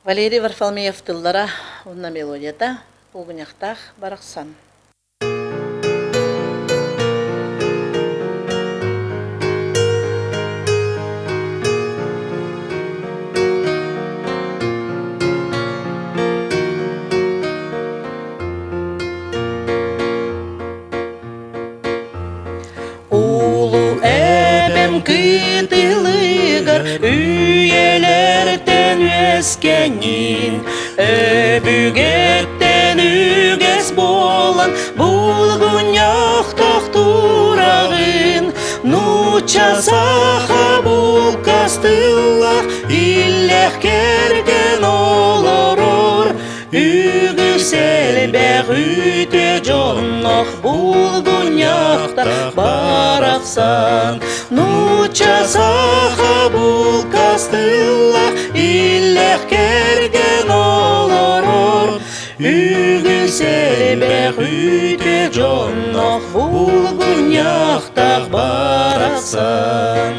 Валерий Варфоломеев тыллара уонна мелодията Булгунньахтаах барахсан. Улуу эбэм кытылыгар үйэлэртэн үөскэҥин, өбүгэттэн үгэс буолан булгунньах тохтуураҕын, нуучча саха булкас тыллаах иллээх кэргэн олорор. Үгүс элбэх үтүө дьоннох булгунньахтар барахсан нуучча саха булкас тыллаах иллээх кэргэн олорор. Үгүс элбэх үтүө дьоннох булгунньахтар барахсан.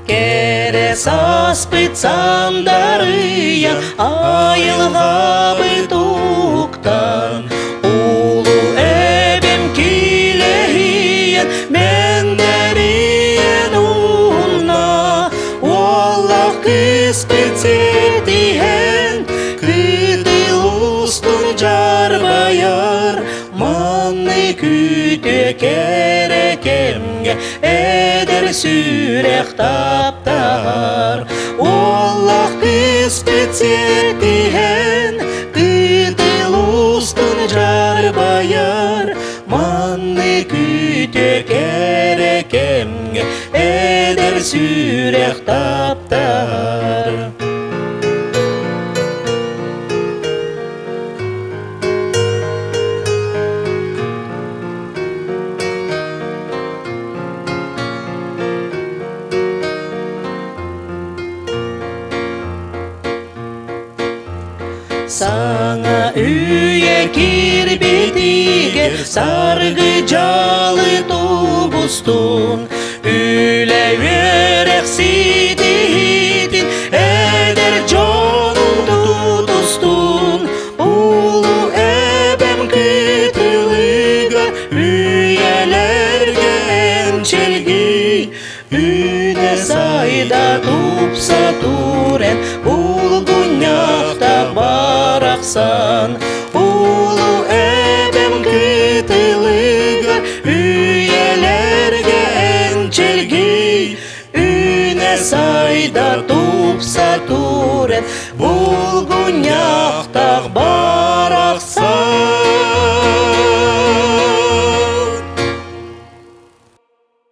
Кэрэ сааспыт сандарыйан, айылҕабыт уктан, улуу эбэм килэһийэн, мэндэрийэн уһунна, уоллаах кыыспыт сиэтиһэн, кытыл устун дьарбайар, маннык үтүө кэрэ кэмҥэ эдэр сүрэх таптаһар, уоллаах кыыспыт сиэтиһэн, кытыл устун дьарбайар, маннык үтүө кэрэ кэмҥэ эдэр сүрэх таптаһар. Саҥа үйэ киирбитигэр саргы дьалы тубустун, үлэ үөрэх ситиһиитин эдэр дьонун тутустун, улуу эбэм кытылыгар үйэлэргэ энчилгий, Үүнэ сайда тупса турен, булгунньахта барахсан, улуу эбэм кытылыгар үйэлэргэ энчилгий, Үүнэ сайда тупса турен, булгунньахтах барахсан.